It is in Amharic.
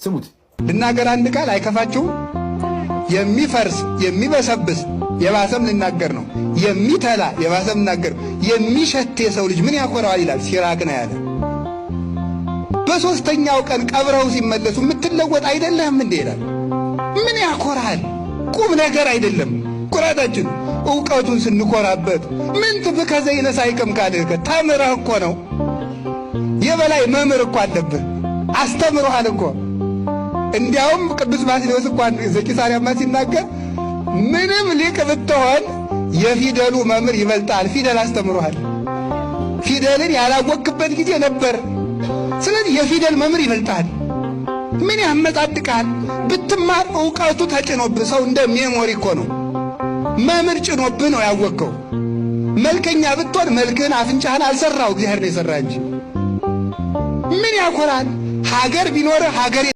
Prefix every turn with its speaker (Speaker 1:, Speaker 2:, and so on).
Speaker 1: ስሙት።
Speaker 2: ልናገር አንድ ቃል አይከፋችሁም? የሚፈርስ የሚበሰብስ የባሰም ልናገር ነው። የሚተላ የባሰም ልናገር ነው። የሚሸት የሰው ልጅ ምን ያኮራዋል ይላል ሲራክ ነው ያለ። በሦስተኛው ቀን ቀብረው ሲመለሱ የምትለወጥ አይደለህም እንዴ ይላል። ምን ያኮራል? ቁም ነገር አይደለም። ኩራታችን እውቀቱን ስንኮራበት ምን ትብከ ዘይነሳይክም ካልህ ተምረህ እኮ ነው። የበላይ መምህር እኮ አለብህ። አስተምሮሃል እኮ። እንዲያውም ቅዱስ ባስልዮስ እንኳን ዘቂሳርያማ ሲናገር ምንም ሊቅ ብትሆን የፊደሉ መምህር ይበልጣል። ፊደል አስተምሮሃል። ፊደልን ያላወቅበት ጊዜ ነበር። ስለዚህ የፊደል መምህር ይበልጣል። ምን ያመጻድቃል? ብትማር እውቀቱ ተጭኖብህ፣ ሰው እንደ memory እኮ ነው። መምህር ጭኖብህ ነው ያወቅከው። መልከኛ ብትሆን መልክህን አፍንጫህን አልሰራው እግዚአብሔር ነው የሰራ እንጂ። ምን ያኮራል? ሀገር ቢኖርህ ሀገር